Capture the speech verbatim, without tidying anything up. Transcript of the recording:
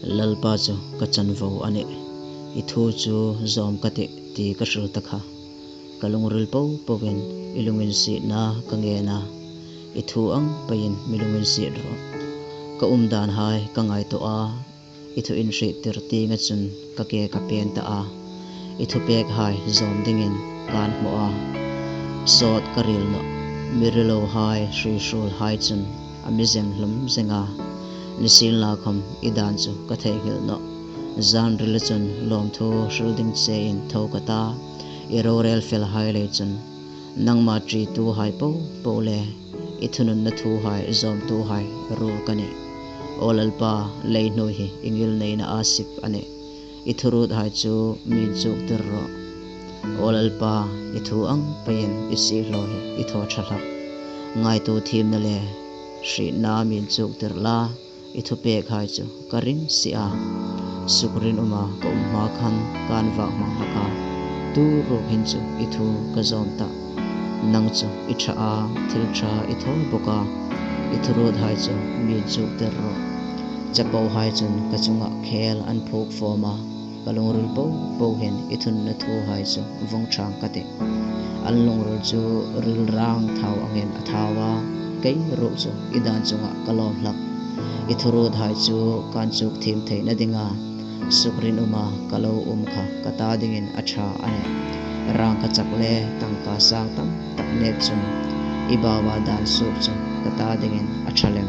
Lalpa chu ka chanvo a nih, i thu chu zawm ka tih ti ka hril ta kha. Ka lungril po poin i lunginsietna ka ngen a, i thu ang peiin mi lunginsiet rawh. Ka umdanhai ka ngaituo a, i thu inhriettir tienga chun ka ke ka pen ta a. I thupêkhai zawm dingin kan hmu a, sawt ka ril nawh. Mi rilohai, hri hruolhai chun a mi zem hlum zeng a, nisienlakhawm i dan chu ka theinghil nawh. Zanrila chun lawmthu hril ding chein tho ka ta, i rorêl felhai lei chun. Nangma ṭituhai po po le i thununna thuhai zawmtuhai ruol ka nih. Aw Lalpa, leihnuoi hi i ngilneina a sip a nih. I thuruothai chu mi inchuktir rawh. Aw Lalpa, i thu ang peiin i siehlaw hi i thaw ṭha hlak. Ngaituo thiemna le hrietna mi inchuktir la, i thupêkhai chu ka ring si a. Sukrinuma ka um hma khan kan vâk hmang hlak a, tu ruok hin chu i thu ka zawm tah. Nang chu i ṭha a, thil ṭha i thaw bawk a, i thuruothai chu mi inchuktir rawh. Chapohai chun ka chungah khêl an phuok fâwm a, ka lungril po po hin i thununna thuhai chu vawng ṭhang ka tih. An lungril chu ril rang thau angin a thau a, kei ruok chu i dan chungah ka lâwm hlak. I thuruothai chu kan chukthiem theina dinga sukrinuma ka lo um kha ka ta dingin a ṭha a nih. Rângkachak le tangka sâng tamtak nêk chun i baua dân suok chu ka ta dingin a ṭha lem.